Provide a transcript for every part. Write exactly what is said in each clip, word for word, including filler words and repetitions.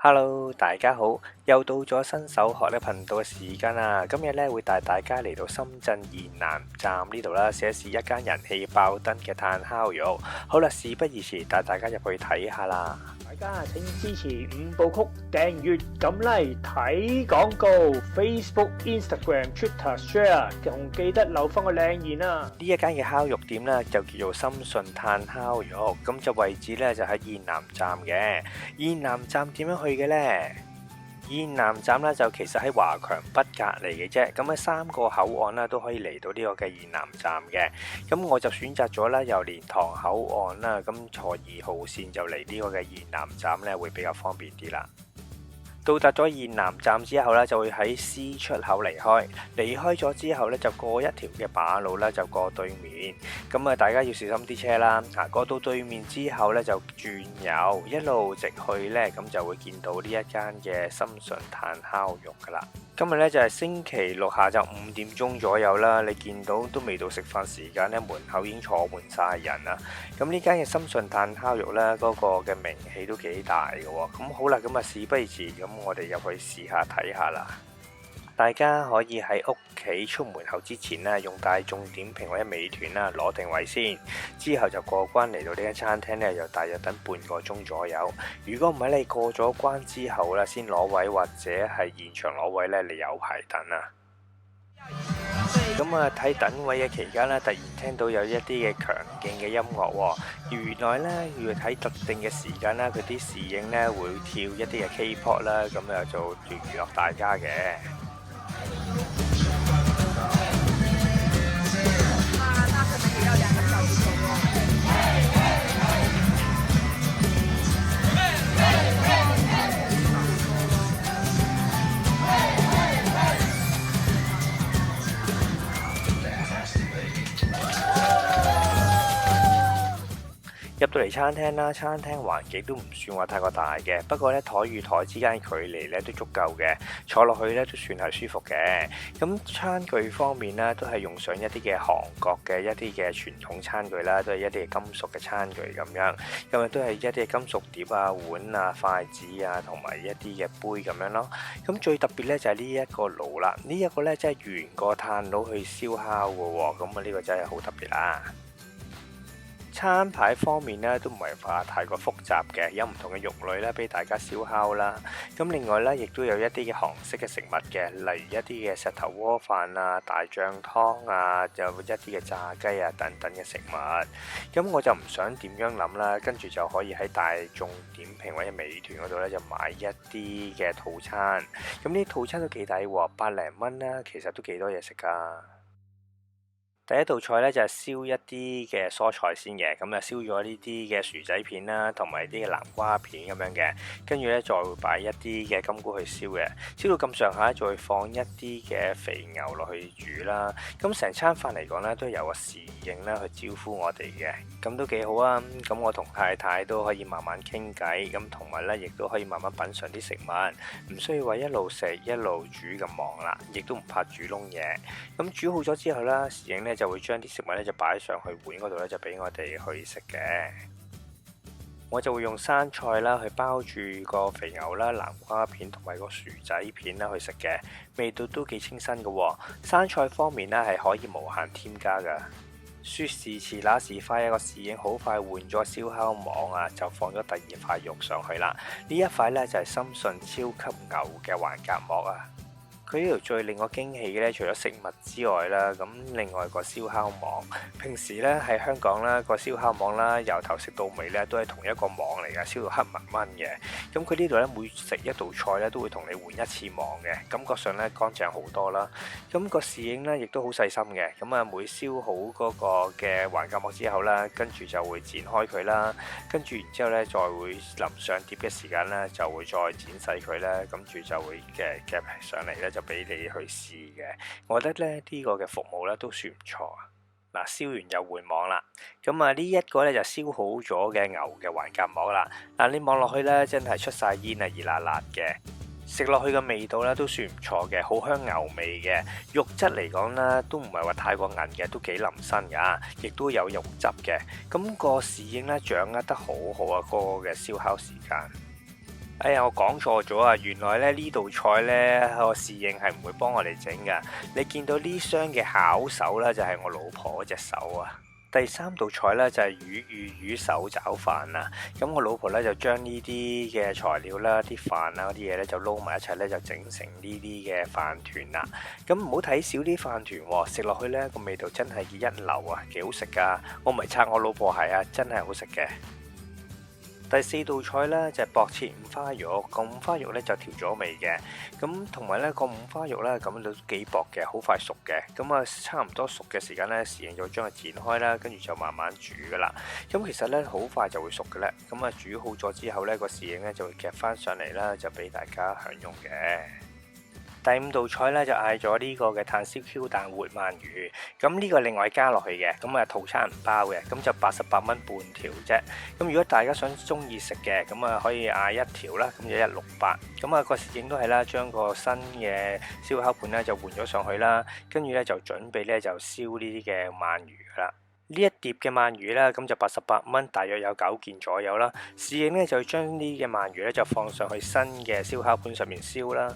Hello，大家好，又到咗新手學呢頻道嘅時間啦。今日呢，會帶大家嚟到深圳延南站呢度啦，試一試一間人氣爆燈嘅炭烤肉。好啦，事不宜遲，帶大家入去睇下啦。大家請支持五部曲，訂閱、撳 like、睇廣告，Facebook、Instagram、Twitter、Share，仲記得留翻個靚言啊！呢一間嘅烤肉店呢，就叫做深順炭烤肉，咁就位置呢，就喺延南站嘅。延南站點樣去嘅呢？延南站呢，就其實喺華強北隔離嘅啫，咁啊三個口岸啦都可以嚟到呢個嘅延南站嘅。咁我就選擇咗啦由蓮塘口岸啦，咁坐二號線就嚟呢個嘅延南站呢，會比較方便啲啦。到達咗延南站之後呢，就會喺 C 出口離開。離開咗之後呢，就過一條嘅馬路啦，就過對面。咁啊，大家要小心啲車啦。啊，過到對面之後呢，就轉右，一路直去呢，咁就會見到呢一間嘅深順炭烤肉噶啦。今日呢，就係星期六下晝五點鐘左右啦，你見到都未到食飯時間呢，門口已經坐滿晒人啦。咁呢間嘅深順炭烤肉呢，嗰個嘅名氣都幾大嘅喎。咁好啦，咁啊事不宜遲，咁我哋入去試下睇下啦。大家可以喺屋企出門口之前呢，用大眾點評或者美團啦攞定位先，之後就過關嚟到呢間餐廳呢，又大約等半個鐘左右。如果唔係，你過咗關之後啦，先攞位或者係現場攞位呢，你有排等啊！咁啊，睇等位嘅期間呢，突然聽到有一啲嘅強勁嘅音樂喎。原來呢，要喺特定嘅時間呢，佢啲侍應呢會跳一啲嘅 K-pop 啦，咁啊做娛樂大家嘅。入到嚟餐廳啦，餐廳環境都唔算話太過大嘅，不過呢，台與台之間距離呢都足夠嘅，坐落去呢都算係舒服嘅。咁餐具方面呢，都係用上一啲嘅韓國嘅一啲嘅傳統餐具啦，都係一啲嘅金屬嘅餐具咁樣，咁啊都係一啲嘅金屬碟啊、碗啊、筷子啊，同埋一啲嘅杯咁樣咯。咁最特別呢，就係呢一個爐啦，呢一個呢，真係原個炭爐去燒烤嘅喎，咁啊呢個真係好特別啦。餐牌方面呢，都唔係話太過複雜嘅，有唔同嘅肉類啦，俾大家燒烤啦。咁另外呢，亦都有一啲嘅韓式嘅食物嘅，例如一啲嘅石頭鍋飯啊、大醬湯啊，有一啲嘅炸雞啊等等嘅食物。咁我就唔想點樣諗啦，跟住就可以喺大眾點評或者美團嗰度呢，就買一啲嘅套餐。咁呢套餐都幾抵喎，百零蚊啦，其實都幾多嘢食噶。第一道菜呢，就係燒一啲嘅蔬菜先嘅，咁啊燒咗呢啲嘅薯仔片啦，同埋啲嘅南瓜片咁樣嘅，跟住呢，再會擺一啲嘅金菇去燒嘅，燒到咁上下，再放一啲嘅肥牛落去煮啦。咁成餐飯嚟講呢，都係由個侍應啦去招呼我哋嘅，咁都幾好啊。咁我同太太都可以慢慢傾偈，咁同埋呢，亦都可以慢慢品嚐啲食物，唔需要話一路食一路煮咁忙啦，亦都唔怕煮燶嘢。咁煮好咗之後啦，侍應呢就會將啲食物呢就擺上去碗嗰度呢，就俾我哋去食嘅。我就會用生菜啦去包住個肥牛啦、南瓜片同埋個薯仔片啦去食嘅，味道都幾清新嘅喎。生菜方面呢係可以無限添加嘅。說時遲那時快啊，個侍應好快換咗燒烤網啊，就放咗第二塊肉上去啦。呢一塊呢就係深順超級牛嘅橫膈膜啊！佢呢度最令我驚喜嘅呢，除咗食物之外啦，咁另外個燒烤網，平時呢，喺香港啦，個燒烤網啦，由頭食到尾呢，都係同一個網嚟嘅，燒到黑蚊蚊嘅。咁佢呢度呢，每食一道菜呢，都會同你換一次網嘅，感覺上呢，乾淨好多啦。咁個侍應呢，亦都好細心嘅，咁啊每燒好嗰個嘅橫膈膜之後啦，跟住就會剪開佢啦，跟住然之後呢，再會臨上碟嘅時間呢，就會再剪細佢啦，跟住就會嘅夾上嚟呢，就俾你去試嘅。我覺得呢，呢個嘅服務呢，都算唔錯啊。嗱，燒完又換網啦。咁啊，呢一個呢，就燒好咗嘅牛嘅橫膈膜啦。嗱，你望落去呢，真係出晒煙啊，熱辣辣嘅。食落去嘅味道呢，都算唔錯嘅，好香牛味嘅。肉質嚟講呢，都唔係話太過韌嘅，都幾腍身㗎，亦都有肉汁嘅。咁個侍應呢，掌握得好好啊，嗰個嘅燒烤時間。哎呀，我講錯咗啊！原來咧呢道菜咧個侍應係唔會幫我哋整噶。你見到呢雙嘅巧手咧，就係我老婆嗰隻手啊。第三道菜咧就係魚魚魚手抓飯啊。咁我老婆咧就將呢啲嘅材料啦、啲飯啊嗰啲嘢咧就撈埋一齊咧，就整成呢啲嘅飯團啦。咁唔好睇少啲飯團喎，食落去咧個味道真係一流啊，幾好食噶。我唔係撐我老婆，係啊，真係好食嘅。第四道菜咧就係薄切五花肉，個五花肉咧就調咗味嘅，咁同埋咧個五花肉咧咁都幾薄嘅，好快熟嘅，咁啊差唔多熟嘅時間咧，侍應就將佢剪開啦，跟住就慢慢煮噶啦。咁其實咧好快就會熟嘅咧，咁啊煮好咗之後咧，個侍應咧就會夾翻上嚟啦，就俾大家享用嘅。第五道菜咧就嗌咗呢個嘅炭燒 Q 彈活鰻魚，咁呢個另外加落去嘅，咁啊套餐唔包嘅，咁就八十八蚊半條啫。咁如果大家想中意食嘅，咁啊可以嗌一條啦，咁就一六八。咁啊個侍應都係啦，將個新嘅燒烤盤咧就換咗上去啦，跟住咧就準備咧就燒呢啲嘅鰻魚啦。呢一碟嘅鰻魚啦，咁就八十八蚊，大約有九件左右啦。侍應咧就將呢嘅鰻魚咧就放上去新嘅燒烤盤上面燒啦。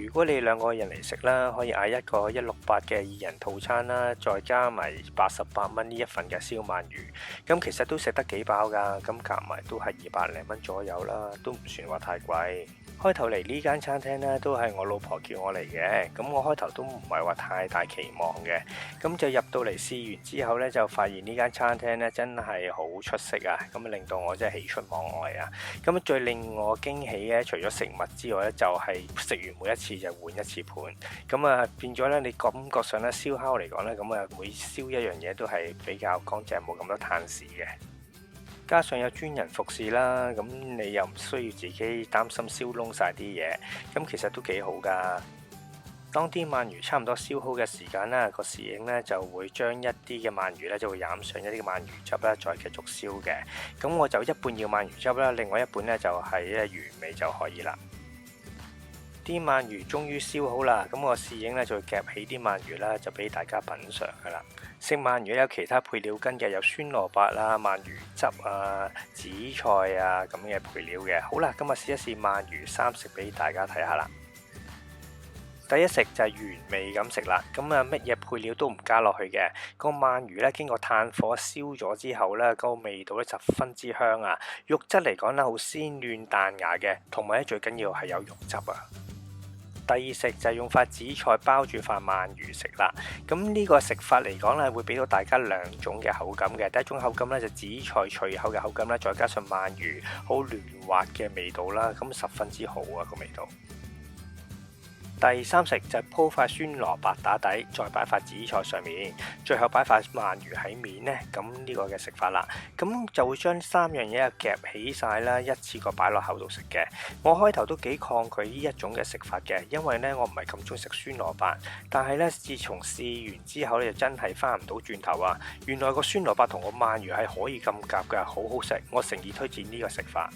如果你兩個人嚟食啦，可以嗌一個一六八嘅二人套餐啦，再加埋八十八蚊呢一份嘅燒鰻魚，咁其實都食得幾飽㗎。咁夾埋都係二百零蚊左右啦，都唔算話太貴。開頭嚟呢間餐廳呢，都係我老婆叫我嚟嘅，咁我開頭都唔係話太大期望嘅，咁就入到嚟試完之後呢，就發現呢間餐廳呢，真係好出色啊！咁令到我真係喜出望外啊！咁最令我驚喜嘅，除咗食物之外呢，就係食完每一次就換一次盤，咁啊變咗呢，你感覺上呢，燒烤嚟講呢，咁啊每燒一樣嘢都係比較乾淨，冇咁多碳屎嘅。加上有專人服侍啦，咁你又唔需要自己擔心燒燶晒啲嘢，咁其實都幾好㗎。當啲鰻魚差唔多燒好嘅時間啦，個侍應呢就會將一啲嘅鰻魚呢就會飲上一啲嘅鰻魚汁啦，再繼續燒嘅。咁我就一半要鰻魚汁啦，另外一半呢就係呢魚味就可以啦。啲鰻魚終於燒好啦，咁個侍應呢就會夾起啲鰻魚啦，就俾大家品嚐㗎啦。食鰻魚有其他配料跟嘅，有酸蘿蔔啊、鰻魚汁啊、紫菜啊咁嘅配料嘅。好啦，今日試一試鰻魚三食俾大家睇下啦。第一食就係原味咁食啦，咁啊乜嘢配料都唔加落去嘅，個鰻魚咧經過炭火燒咗之後咧，嗰個味道咧十分之香啊！肉質嚟講咧好鮮嫩彈牙嘅，同埋咧最緊要係有肉汁啊！第二食就係用塊紫菜包住塊鰻魚食啦。咁呢個食法嚟講咧，會俾到大家兩種嘅口感嘅。第一種口感咧就紫菜脆口嘅口感啦，再加上鰻魚好嫩滑嘅味道啦，咁十分之好啊個味道。第三食就係鋪塊酸蘿蔔打底，再擺塊紫菜上面，最後擺塊鰻魚喺面呢。咁呢個嘅食法啦，咁就會將三樣嘢夾起晒啦，一次過擺落口度食嘅。我開頭都幾抗拒呢一種嘅食法嘅，因為呢，我唔係咁中意食酸蘿蔔。但係呢，自從試完之後呢，就真係翻唔到轉頭啊！原來個酸蘿蔔同個鰻魚係可以咁夾㗎，好好食。我誠意推薦呢個食法。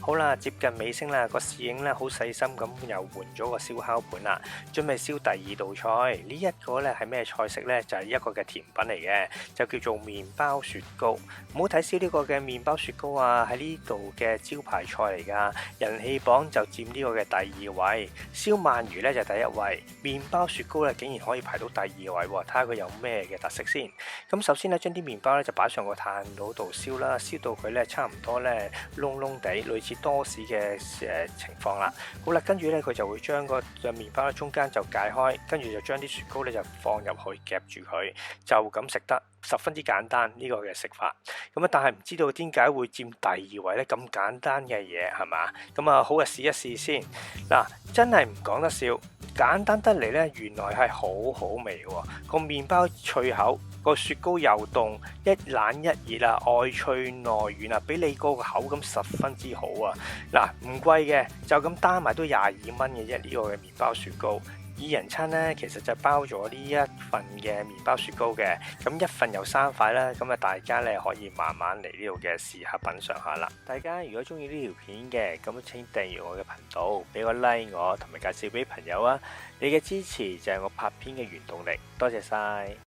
好啦，接近尾聲啦，個侍應咧好細心咁又換咗個燒烤盤啦，準備燒第二道菜。呢一個咧係咩菜式呢？就係一個嘅甜品嚟嘅，就叫做麵包雪糕。唔好睇少呢個嘅麵包雪糕啊，喺呢度嘅招牌菜嚟㗎，人氣榜就佔呢個嘅第二位。燒鰻魚咧就第一位，麵包雪糕咧竟然可以排到第二位喎，睇下佢有咩嘅特色先。咁首先咧，將啲麵包咧就擺上個炭爐度燒啦，燒到佢咧差唔多咧燶燶地，類似多士嘅誒情況啦。好啦，跟住咧佢就會將個麵包咧中間就解開，跟住就將啲雪糕咧就放入去夾住佢，就咁食得，十分之簡單呢個嘅食法。咁啊，但係唔知道點解會佔第二位咧？咁簡單嘅嘢係嘛？咁啊，好啊，試一試先。嗱，真係唔講得笑，簡單得嚟呢，原來係好好味嘅喎。個麵包脆口，個雪糕又凍，一冷一熱啊，外脆內軟啊，俾你嗰個口感十分之好啊！嗱，唔貴嘅，就咁單賣都廿二蚊嘅啫，呢個嘅麵包雪糕。二人餐呢，其實就包咗呢一份嘅麵包雪糕嘅，咁一份有三塊啦，咁啊大家呢，可以慢慢嚟呢度嘅試下品嚐下啦。大家如果中意呢條片嘅，咁請訂閱我嘅頻道，俾個 like 我，同埋介紹俾朋友啊！你嘅支持就係我拍片嘅原動力，多謝晒。